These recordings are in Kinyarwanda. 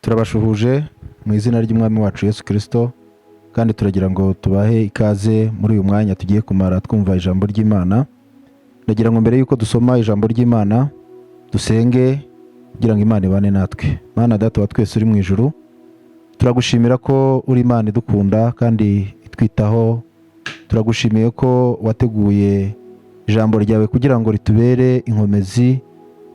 Turabashuhuje mu izina ry'Umwami wacu Yesu Kirisito, kandi turagira ngo tubahe ikaze muri uyu mwanya tugiye kumara twumva ijambo ry'Imana. Ndagira ngo mbere y'uko dusoma ijambo ry'Imana dusenge kugira ngo Imana ibane natwe. Mana Data wa twese uri mu ijuru, turagushimira ko uri Imana idukunda kandi itwitaho. Turagushimiye ko wateguye ijambo ryawe kugira ngo ritubere inkomezi,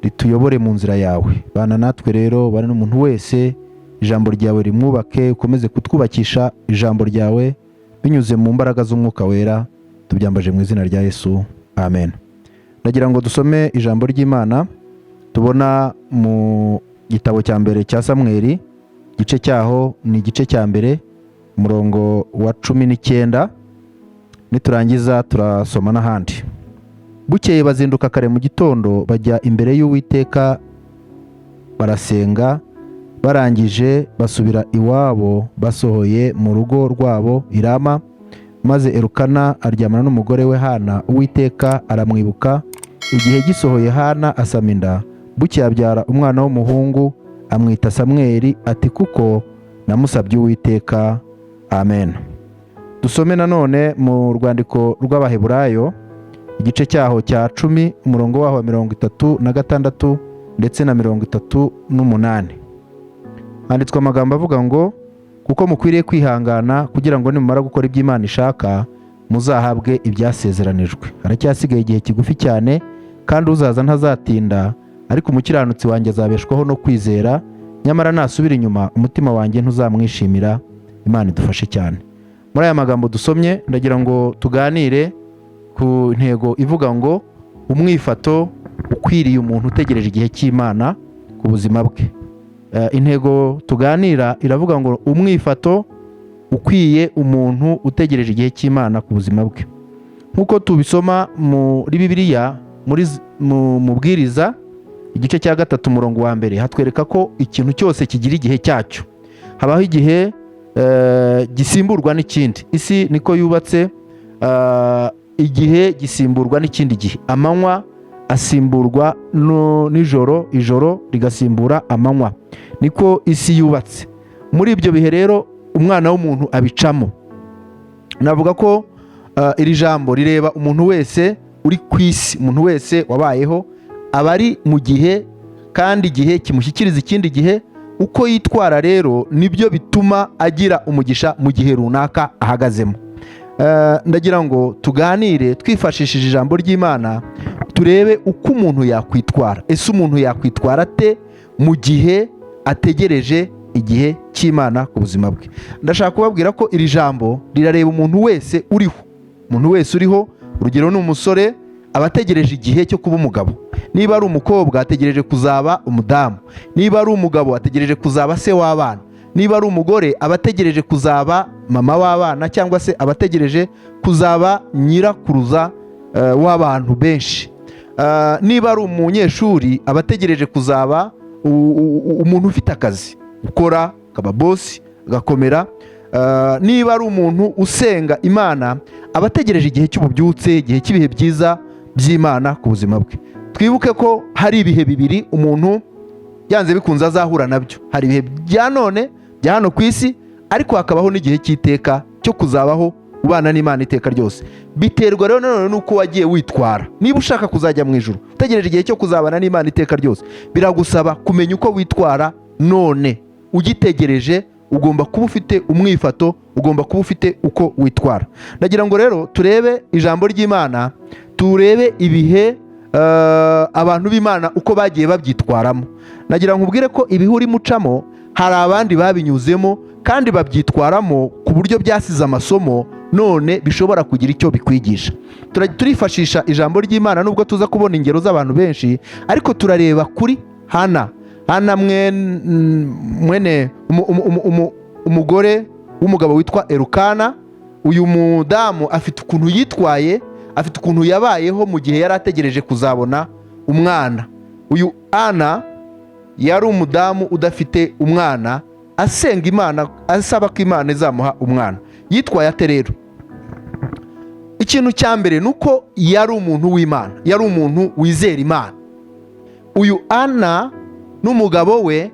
rituyobore mu nzira yawe. Bana natwe rero, bane n'umuntu wese, ijambo ryawe rimwubake, ukomeze kutwubakisha ijambo ryawe binyuze mu mbaraga z'Umwuka Wera. Tubyambaje mu izina rya Yesu, amen. Ndagira ngo dusome ijambo ry'Imana tubona mu gitabo cya mbere cya Samweli, igice cyaho ni igice cya mbere, umurongo wa 19. Niturangiza turasoma n'ahandi. Bukeye bazinduka kare mu gitondo, bajya imbere y'Uwiteka barasenga. Barangije basubira iwabo, basohoye mu rugo rwabo i Rama. Maze Elukana aryamana n'umugore we Hana, Uwiteka aramwibuka. Igihe gisohoye Hana asama inda, bukeye abyara umwana w'umuhungu, amwita Samweli, ati: "Kuko namusabye Uwiteka." Amen. Dusome nanone mu rwandiko rw'Abaheburayo, igice cyaho cya 10, umurongo waho wa 36 ndetse na 38. Handitswe amagambo avuga ngo: "Kuko mukwiriye kwihangana kugira ngo nimumara gukora ibyo Imana ishaka muzahabwe ibyasezeranijwe. Haracyasigaye igihe kigufi cyane, kandi uzaza ntazatinda. Ariko umukiranutsi wanjye azabeshwaho no kwizera, nyamara nasubira inyuma umutima wanjye ntuzamwishimira." Imana idufashe cyane. Muri aya magambo dusomye, ndagira ngo tuganire ku ntego ivuga ngo umwifato ukwiriye umuntu utegereje igihe cy'Imana ku buzima bwe. Intego tuganira iravuga ngo umwifato ukwiye umuntu utegereje igihe cy'Imana ku buzima bwe. Nk'uko tubisoma muri Bibiliya, mu Mubwiriza igice cya 3, umurongo wa 1, hatwereka ko ikintu cyose kigira igihe cyacyo. Habaho igihe gisimburwa n'ikindi. Isi niko yubatse, igihe gisimburwa n'ikindi gihe. Amanywa asimburwa nijoro, ijoro rigasimbura amanywa. Niko isi yubatse. Muri ibyo bihe rero umwana w'umuntu abicamo. Navuga ko iri jambo rireba umuntu wese uri ku isi. Umuntu wese wabayeho aba ari mu gihe, kandi igihe kimushyikiriza ikindi gihe. Uko yitwara rero nibyo bituma agira umugisha mu gihe runaka ahagazemo. Ndagira ngo tuganire twifashishije ijambo ry'Imana, turebe uko umuntu yakwitwara. Ese umuntu yakwitwara ate mu gihe ategereje igihe cy'Imana ku buzima bwe? Ndashaka kubabwira ko iri jambo rirareba umuntu wese uriho, umuntu wese uriho. Urugero, ni umusore, aba ategereje igihe cyo kuba umugabo. Niba ari umukobwa, ategereje kuzaba umudamu. Niba ari umugabo, ategereje kuzaba se w'abana. Niba ari umugore, aba ategereje kuzaba mama w'abana, cyangwa se aba ategereje kuzaba nyirakuruza w'abantu benshi. Niba ari umunyeshuri, aba ategereje kuzaba umuntu ufite akazi, ukora, akaba bosi, agakomera. Niba ari umuntu usenga Imana, aba ategereje igihe cy'ububyutse, igihe cy'ibihe byiza by'Imana ku buzima bwe. Twibuke ko hari ibihe bibiri umuntu byanze bikunze azahura nabyo. Hari ibihe bya none bya hano ku isi, ariko hakabaho n'igihe cy'iteka cyo kuzabaho ubana n'Imana iteka ryose. Biterwa rero nanone n'uko wagiye witwara. Niba ushaka kuzajya mu ijuru, utegereje igihe cyo kuzabana n'Imana iteka ryose, biragusaba kumenya uko witwara none ugitegereje. Ugomba kuba ufite umwifato, ugomba kuba ufite uko witwara. Ndagira ngo rero turebe ijambo ry'Imana, turebe ibihe abantu b'Imana uko bagiye babyitwaramo. Nagira ngo nkubwire ko ibihe urimo ucamo hari abandi babinyuzemo kandi babyitwaramo ku buryo byasize amasomo none bishobora kugira icyo bikwigisha. Turifashisha ijambo ry'Imana, nubwo tuza kubona ingero z'abantu benshi, ariko turareba kuri Hana. Hana mwene umugore w'umugabo witwa Elukana. Uyu mudamu afite ukuntu yitwaye, afite ukuntu yabayeho mu gihe yari ategereje kuzabona umwana. Uyu Ana yari umudamu udafite umwana, asenga Imana, asaba ko Imana izamuha umwana. Yitwaye ate rero? Ikintu cya mbere ni uko yari umuntu w'Imana, yari umuntu wizera Imana. Uyu Ana n'umugabo we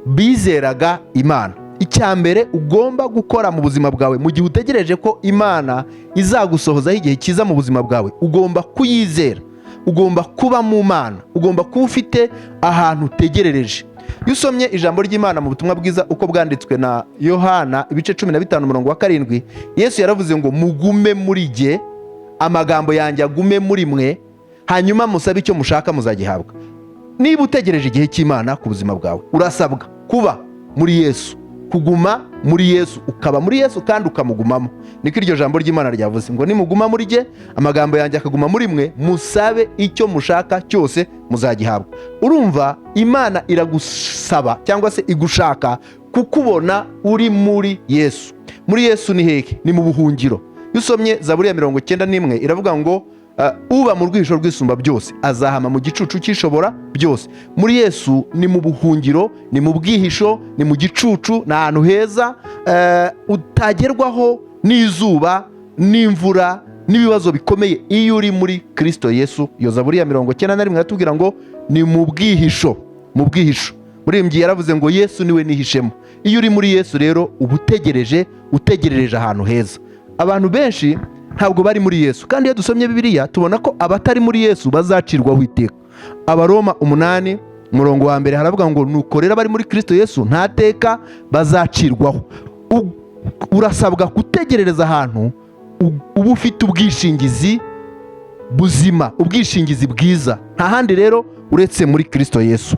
Bizeraga Imana. Icya mbere ugomba gukora mu buzima bwawe mu gihe utegereje ko Imana izagusohozaho igihe cyiza mu buzima bwawe, ugomba kuyizera, ugomba kuba mu Mana, ugomba kuba ufite ahantu utegerereje. Iyo usomye ijambo ry'Imana mu butumwa bwiza uko bwanditswe na Yohana, ibice 15, umurongo wa 7, Yesu yaravuze ngo: "Mugume muri jye, amagambo yanjye agume muri mwe, hanyuma musabe icyo mushaka muzagihabwa." Niba utegereje igihe cy'Imana ku buzima bwawe, urasabwa kuba muri Yesu, kuguma muri Yesu, ukaba muri Yesu kandi ukamugumamo. Niko iryo jambo ry'Imana ryavuze ngo: "Nimuguma muri jye, amagambo yanjye akaguma muri mwe, musabe icyo mushaka cyose muzagihabwa." Urumva, Imana iragusaba cyangwa se igushaka kukubona uri muri Yesu. Muri Yesu ni hehe? Ni mu buhungiro. Iyo usomye Zaburi ya 91, iravuga ngo: "Uba mu rwihisho rw'Isumba byose azahama mu gicucu cy'Ishobora byose." Muri Yesu ni mu buhungiro, ni mu bwihisho, ni mu gicucu, ni ahantu heza utagerwaho n'izuba, n'imvura, n'ibibazo bikomeye iyo uri muri Kirisito Yesu. Iyo Zaburi ya 91 iratubwira ngo ni mu bwihisho, mu bwihisho. Muririmbyi yaravuze ngo: "Yesu niwe nihishemo." Iyo uri muri Yesu rero, uba utegereje, utegerereje ahantu heza. Abantu benshi ntabwo bari muri Yesu, kandi iyo dusomye Bibiliya tubona ko abatari muri Yesu bazacirwaho iteka. Abaroma 8, umurongo wa 1, haravuga ngo: "Nuko rero abari muri Kirisito Yesu nta teka bazacirwaho." Urasabwa gutegerereza ahantu uba ufite ubwishingizi buzima, ubwishingizi bwiza. Nta handi rero uretse muri Kirisito Yesu.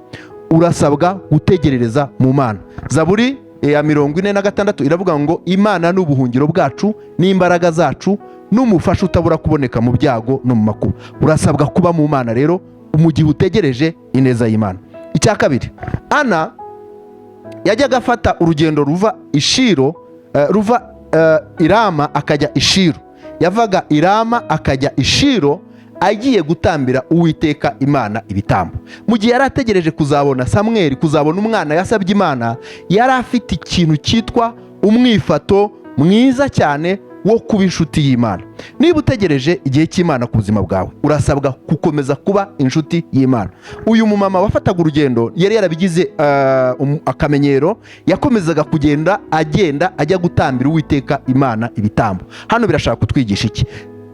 Urasabwa gutegerereza mu Mana. Zaburi ya 46 iravuga ngo: "Imana ni ubuhungiro bwacu n'imbaraga zacu n'umufasha utabura kuboneka mu byago no mu makuba." Urasabwa kuba mu Mana rero mu gihe utegereje ineza y'Imana. Icya kabiri, Ana yajyaga afata urugendo ruva Ishiro, ruva Irama akajya Ishiro. Yavaga Irama akajya Ishiro agiye gutambira Uwiteka Imana ibitambo. Mu gihe yari ategereje kuzabona Samweli, kuzabona umwana yasabye Imana, yari afite ikintu cyitwa umwifato mwiza cyane wo kuba inshuti y'Imana. Niba utegereje igihe cy'Imana ku buzima bwawe, urasabwa gukomeza kuba inshuti y'Imana. Uyu mumama wafataga urugendo yari yarabigize akamenyero, yakomezaga kugenda, agenda ajya gutambira Uwiteka Imana ibitambo. Hano birashaka kutwigisha iki?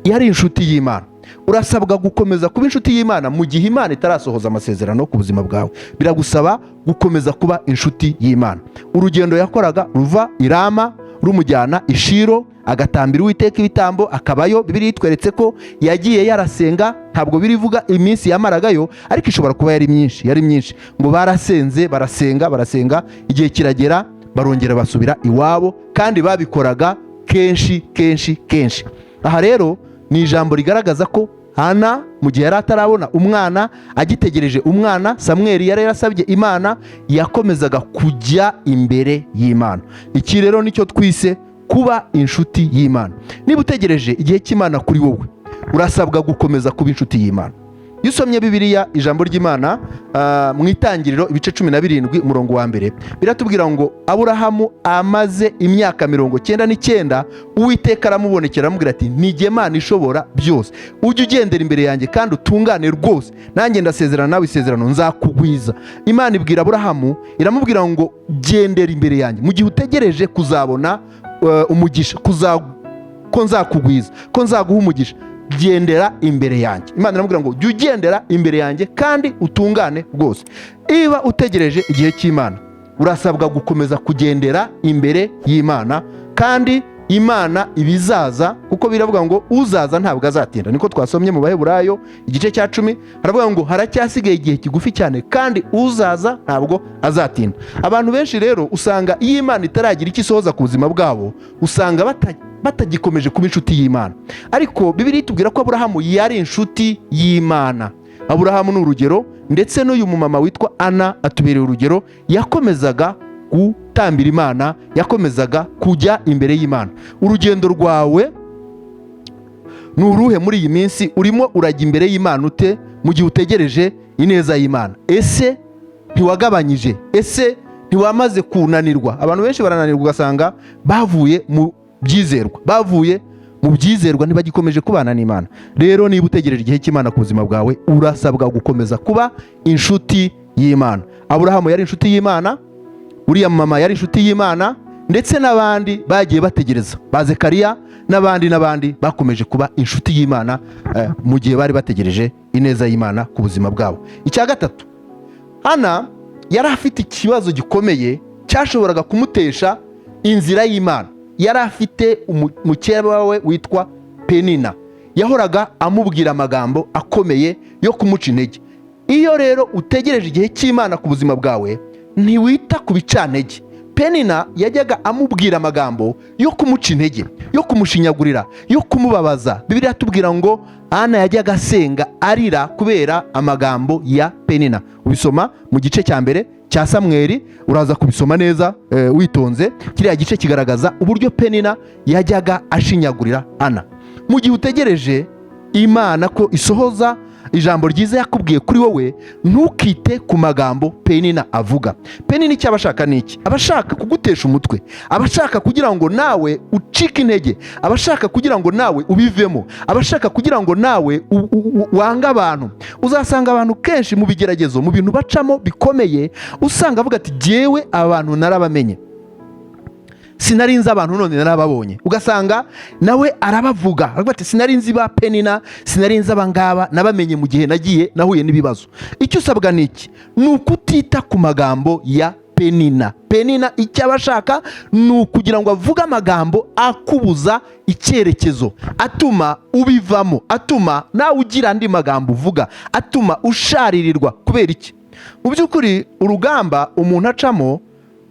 Yari inshuti y'Imana. Urasabwa gukomeza kuba inshuti y'Imana mu gihe Imana itarasohoza amasezerano ku buzima bwawe. Biragusaba gukomeza kuba inshuti y'Imana. Urugendo yakoraga ruva Irama rumujyana Ishiro, agatambira Uwiteka ibitambo, akabayo. Bibiliya itweretse ko yagiye yarasenga. Ntabwo birivuga iminsi yamaragayo, ariko ishobora kuba yari myinshi, yari myinshi. Ngo barasenze, barasenga, barasenga, igihe kiragera barongera basubira iwabo, kandi babikoraga kenshi, kenshi, kenshi. Aha rero ni ijambo rigaragaza ko Hana, mu gihe yari atarabona umwana, agitegereje umwana Samweli yari yarasabye Imana, yakomezaga kujya imbere y'Imana. Iki rero nicyo twise kuba inshuti y'Imana. Niba utegereje igihe cy'Imana kuri wowe, urasabwa gukomeza kuba inshuti y'Imana. Iyo usomye Bibiliya, ijambo ry'Imana, mu Itangiriro ibice 17, umurongo wa 1, biratubwira ngo: "Aburahamu amaze imyaka 99, Uwiteka aramubonekera, aramubwira ati: 'Nijye Mana ishobora byose, ujye ugendera imbere yanjye kandi utungane rwose, nanjye ndasezerana nawe isezerano, nzakugwiza.'" Imana ibwira Aburahamu, iramubwira ngo: "Gendera imbere yanjye mu gihe utegereje kuzabona umugisha, ko nzakugwiza, ko nzaguha umugisha, gendera imbere yanjye." Imana iramubwira ngo: "Jya ugendera imbere yanjye kandi utungane rwose." Niba utegereje igihe cy'Imana, urasabwa gukomeza kugendera imbere y'Imana, kandi Imana ibizaza, kuko biravuga ngo: "Uzaza ntabwo azatinda." Niko twasomye mu Baheburayo igice cya 10, haravuga ngo: "Haracyasigaye igihe kigufi cyane, kandi uzaza ntabwo azatinda." Abantu benshi rero usanga iyo Imana itaragira icyo isohoza ku buzima bwabo, usanga batagikomeje kuba inshuti y'Imana. Ariko Bibiliya itubwira ko Aburahamu yari inshuti y'Imana. Aburahamu ni urugero, ndetse n'uyu mumama witwa Ana atubereye urugero. Yakomezaga gutambira Imana, yakomezaga kujya imbere y'Imana. Urugendo rwawe ni uruhe muri iyi minsi? Urimo urajya imbere y'Imana ute mu gihe utegereje ineza y'Imana? Ese ntiwagabanyije? Ese ntiwamaze kunanirwa? Abantu benshi barananirwa, ugasanga bavuye mu byizerwa, bavuye mu byizerwa, ntibagikomeje kubana n'Imana. Rero niba utegereje igihe cy'Imana ku buzima bwawe, urasabwa gukomeza kuba inshuti y'Imana. Aburahamu yari inshuti y'Imana. Uriya mama yari inshuti y'Imana, ndetse n'abandi bagiye bategereza, ba Zekariya n'abandi n'abandi bakomeje kuba inshuti y'Imana mu gihe bari bategereje ineza y'Imana ku buzima bwabo. Icya gatatu, Hana yari afite ikibazo gikomeye cyashoboraga kumutesha inzira y'Imana. Yari afite mukeba we witwa Penina, yahoraga amubwira amagambo akomeye yo kumuca intege. Iyo rero utegereje igihe cy'Imana ku buzima bwawe, ntiwita ku bicantege. Penina yajyaga amubwira amagambo yo kumuca intege, yo kumushinyagurira, yo kumubabaza. Bibiliya itubwira ngo Ana yajyaga asenga arira kubera amagambo ya Penina. Ubisoma mu gice cya mbere cya Samweri, uraza kubisoma neza witonze. Kiriya gice kigaragaza uburyo Penina yajyaga ashinyagurira Ana. Mu gihe utegereje Imana ko isohoza ijambo ryiza yakubwiye kuri wowe, ntukite ku magambo Penina avuga. Penina icyo aba ashaka ni iki? Aba ashaka kugutesha umutwe, aba ashaka kugira ngo nawe ucike intege, aba ashaka kugira ngo nawe ubivemo, aba ashaka kugira ngo nawe wange abantu. Uzasanga abantu kenshi mu bigeragezo, mu bintu bacamo bikomeye, usanga avuga ati: "Jyewe abantu narabamenye, sinari nzi abantu none narababonye." Ugasanga nawe arabavuga, aravuga ati: "Sinari nzi ba Penina, sinari nzi abangaba, nabamenye mu gihe nagiye nahuye n'ibibazo." Icyo usabwa ni iki? Ni ukutita ku magambo ya Penina. Penina icyo aba ashaka ni ukugira ngo avuge amagambo akubuza icyerekezo, atuma ubivamo, atuma nawe ugira andi magambo uvuga, atuma usharirirwa. Kubera iki? Mu by'ukuri urugamba umuntu acamo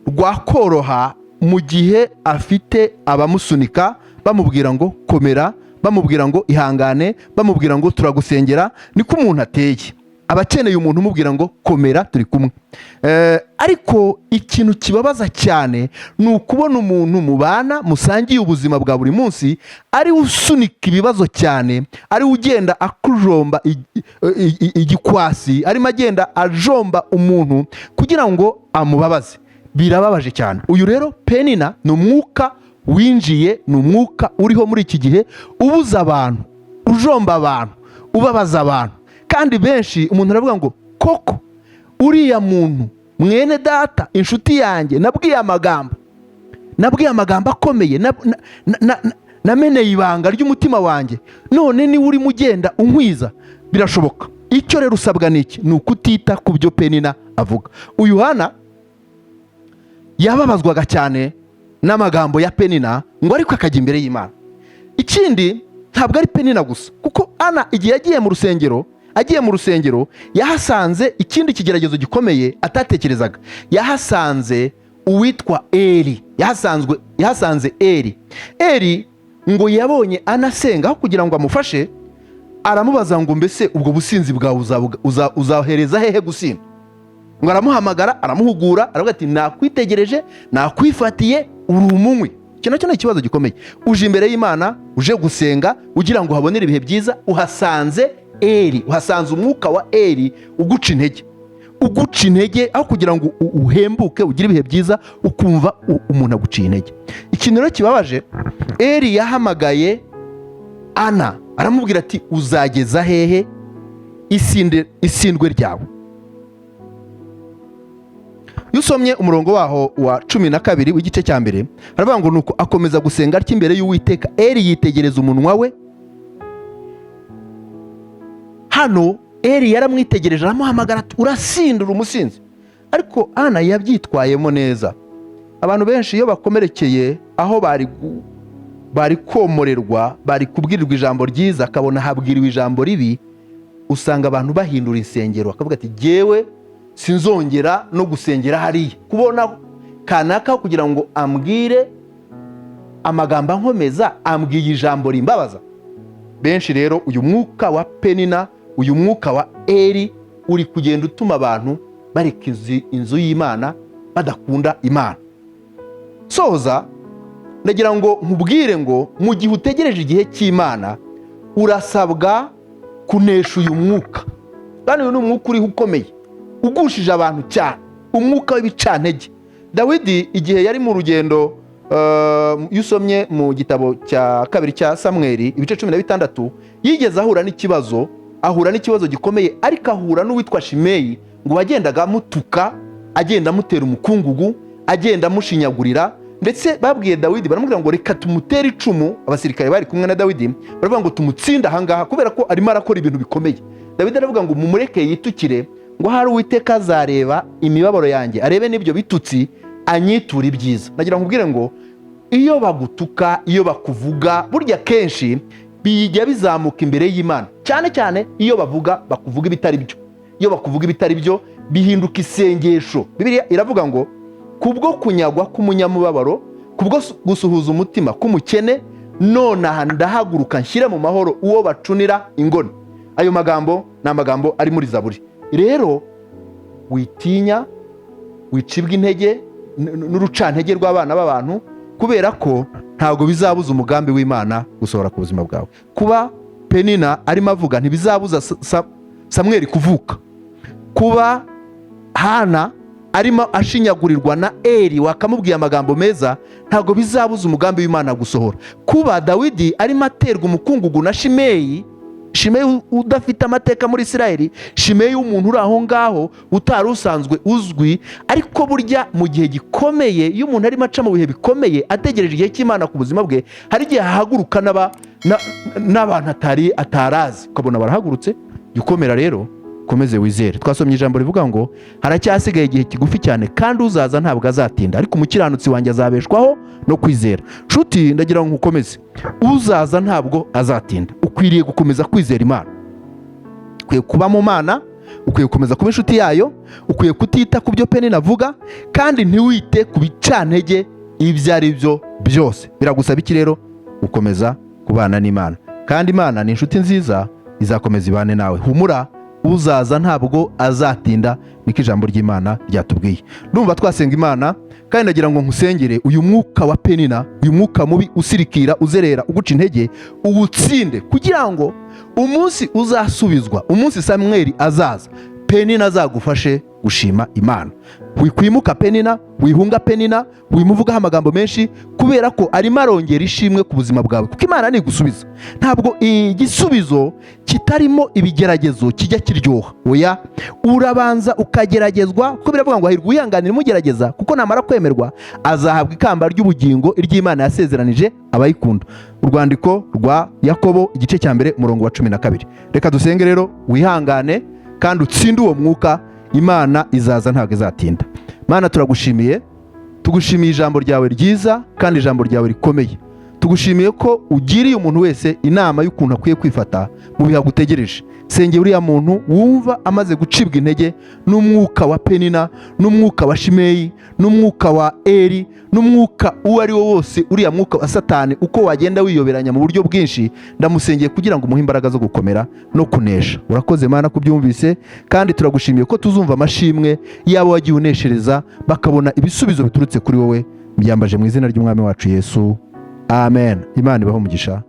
rwakoroha mu gihe afite abamusunika, bamubwira ngo komera, bamubwira ngo ihangane, bamubwira ngo turagusengera. Niko umuntu ateye, aba akeneye umuntu umubwira ngo komera, turi kumwe. Ariko ikintu kibabaza cyane ni ukubona umuntu mubana, musangiye ubuzima bwa buri munsi, ari we usunika ibibazo cyane, ari we ugenda akujomba igikwasi, arimo agenda ajomba umuntu kugira ngo amubabaze. Birababaje cyane. Uyu rero Penina ni umwuka winjiye, ni umwuka uriho muri iki gihe, ubuza abantu, ujomba abantu, ubabaza abantu. Kandi benshi umuntu aravuga ngo: "Koko uriya muntu, mwene data, inshuti yanjye, nabwiye amagambo akomeye, nameneye ibanga ry'umutima wanjye, none niwe urimo ugenda unkwiza." Birashoboka. Icyo rero usabwa ni iki? Ni ukutita ku byo Penina avuga. Uyu Hana yababazwaga cyane n'amagambo ya Penina, ngo ariko akajya imbere y'Imana. Ikindi, ntabwo ari Penina gusa, kuko Ana igihe yagiye mu rusengero, agiye mu rusengero yahasanze ikindi kigeragezo gikomeye atatekerezaga. Yahasanze uwitwa Eri, yahasanze Eri. Eri ngo yabonye Ana asenga, aho kugira ngo amufashe aramubaza ngo: "Mbese ubwo businzi bwawe uzahereza hehe gusinda?" Ngo aramuhamagara, aramuhugura, aravuga ati: "Nakwitegereje, nakwifatiye, uri umunywi." Iki nacyo ni ikibazo gikomeye. Uje imbere y'Imana, uje gusenga ugira ngo uhabonere ibihe byiza, uhasanze Eri, uhasanze umwuka wa Eri uguca intege, uguca intege. Aho kugira ngo uhembuke, ugire ibihe byiza, ukumva umuntu aguciye intege. Ikintu rero kibabaje, Eri yahamagaye Ana aramubwira ati: "Uzageza hehe isindwe ryawe?" Iyo usomye umurongo waho wa 12 w'igice cya mbere, haravuga ngo: "Nuko akomeza gusenga atyo imbere y'Uwiteka, Eri yitegereza umunwa we." Hano Eri yaramwitegereje, aramuhamagara ati: "Urasindura, umusinzi." Ariko Ana yabyitwayemo neza. Abantu benshi iyo bakomerekeye aho bari komorerwa, bari kubwirirwa ijambo ryiza, akabona habwiriwe ijambo ribi, usanga abantu bahindura insengero, bakavuga ati: "Jyewe sinzongera no gusengera hariya, kubona kanaka kugira ngo ambwire amagambo ankomeza, ambwiye ijambo rimbabaza." Benshi rero uyu mwuka wa Penina, uyu mwuka wa Eri uri kugenda utuma abantu bareka inzu y'Imana, badakunda Imana. Soza, ndagira ngo nkubwire ngo mu gihe utegereje igihe cy'Imana, urasabwa kunesha uyu mwuka. Kandi uyu ni umwuka uriho ukomeye, ugushije abantu cyane, umwuka w'ibicantege. Dawidi igihe yari mu rugendo, iyo usomye mu gitabo cya kabiri cya Samweri ibice 16, yigeze ahura n'ikibazo, ahura n'ikibazo gikomeye, ariko ahura n'uwitwa Shimeyi, ngo wagendaga amutuka, agenda amutera umukungugu. Agenda amushinyagurira. Ndetse babwiye Dawidi, baramubwira ngo reka tumutere icumu. Abasirikare bari kumwe na Dawidi baravuga ngo tumutsinde ahangaha kubera ko arimo arakora ibintu bikomeye. Dawidi aravuga ngo mumureke yitukire, ngo hari Uwiteka azareba imibabaro yanjye, arebe n'ibyo bitutsi, anyitura ibyiza. Nagira ngo nkubwire ngo iyo bagutuka, iyo bakuvuga, burya kenshi bijya bizamuka imbere y'Imana, cyane cyane iyo bavuga, bakuvuga ibitari byo. Iyo bakuvuga ibitari byo, bihinduka isengesho. Bibiliya iravuga ngo kubwo kunyagwa k'umunyamubabaro, kubwo gusuhuza umutima k'umukene, nonaha ndahaguruka nshyire mu mahoro uwo bacunira ingoni. Ayo magambo ni amagambo ari muri Zaburi. Rero witinya, wicibwa intege n'urucantege rw'abana b'abantu, kubera ko ntabwo bizabuza umugambi w'Imana gusohora ku buzima bwawe. Kuba Penina arimo avuga ntibizabuza Samweli kuvuka. Kuba Hana arimo ashinyagurirwa na Eri wakamubwiye amagambo meza, ntabwo bizabuza umugambi w'Imana gusohora. Kuba Dawidi arimo aterwa umukungugu na Shimeyi, Shimeyi udafite amateka muri Isirayeli, Shimeyi w'umuntu uri aho ngaho utari usanzwe uzwi, ariko burya mu gihe gikomeye, iyo umuntu arimo aca mu bihe bikomeye ategereje igihe cy'Imana ku buzima bwe, hari igihe hahaguruka n'abantu atari atarazi, ukabona barahagurutse. Jya ukomera rero, ukomeze wizere. Twasomye ijambo rivuga ngo haracyasigaye igihe kigufi cyane, kandi uzaza ntabwo azatinda, ariko umukiranutsi wanjye azabeshwaho no kwizera. Nshuti, ndagira ngo nkukomeze, uzaza ntabwo azatinda. Ukwiriye gukomeza kwizera Imana, ukwiye kuba mu Mana, ukwiye gukomeza kuba inshuti yayo, ukwiye kutita ku byo Penina avuga, kandi ntiwite ku bicantege ibyo ari byo byose. Biragusaba iki rero? Gukomeza kubana n'Imana. Kandi Imana ni inshuti nziza, izakomeza ibane nawe. Humura, uzaza ntabwo azatinda, niko ijambo ry'Imana ryatubwiye. Ndumva twasenga Imana, kandi ndagira ngo nkusengere uyu mwuka wa Penina, uyu mwuka mubi usirikira, uzerera, uguca intege, uwutsinde, kugira ngo umunsi uzasubizwa, umunsi Samweli azaza, Penina azagufashe gushima Imana. Wikwimuka Penina, wihunga Penina, wimuvugaho amagambo menshi, kubera ko arimo arongera ishimwe ku buzima bwawe, kuko Imana nigusubiza, ntabwo igisubizo kitarimo ibigeragezo kijya kiryoha. Oya, urabanza ukageragezwa, kuko biravuga ngo hahirwa uwihanganira imugerageza, kuko namara kwemerwa azahabwa ikamba ry'ubugingo iry'Imana yasezeranije abayikunda. Urwandiko rwa Yakobo, igice cya 1, umurongo wa 12. Reka dusenge rero. Wihangane kandi utsinde uwo mwuka. Imana izaza, ntabwo izatinda. Mana, turagushimiye, tugushimiye ijambo ryawe ryiza kandi ijambo ryawe rikomeye. Tugushimiye ko ugiriye umuntu wese inama y'ukuntu akwiye kwifata mu bihe agutegereje. Sengera uriya muntu wumva amaze gucibwa intege n'umwuka wa Penina, n'umwuka wa Shimeyi, n'umwuka wa Eri, n'umwuka uwo ari wo wose, uriya mwuka wa Satani uko wagenda wiyoberanya mu buryo bwinshi. Ndamusengeye kugira ngo umuhe imbaraga zo gukomera no kunesha. Urakoze Mana kubyumvise, kandi turagushimiye ko tuzumva amashimwe y'abo wagiye uneshereza, bakabona ibisubizo biturutse kuri wowe. Mbyambaje mu izina ry'Umwami wacu Yesu, amen. Imana ibahe umugisha.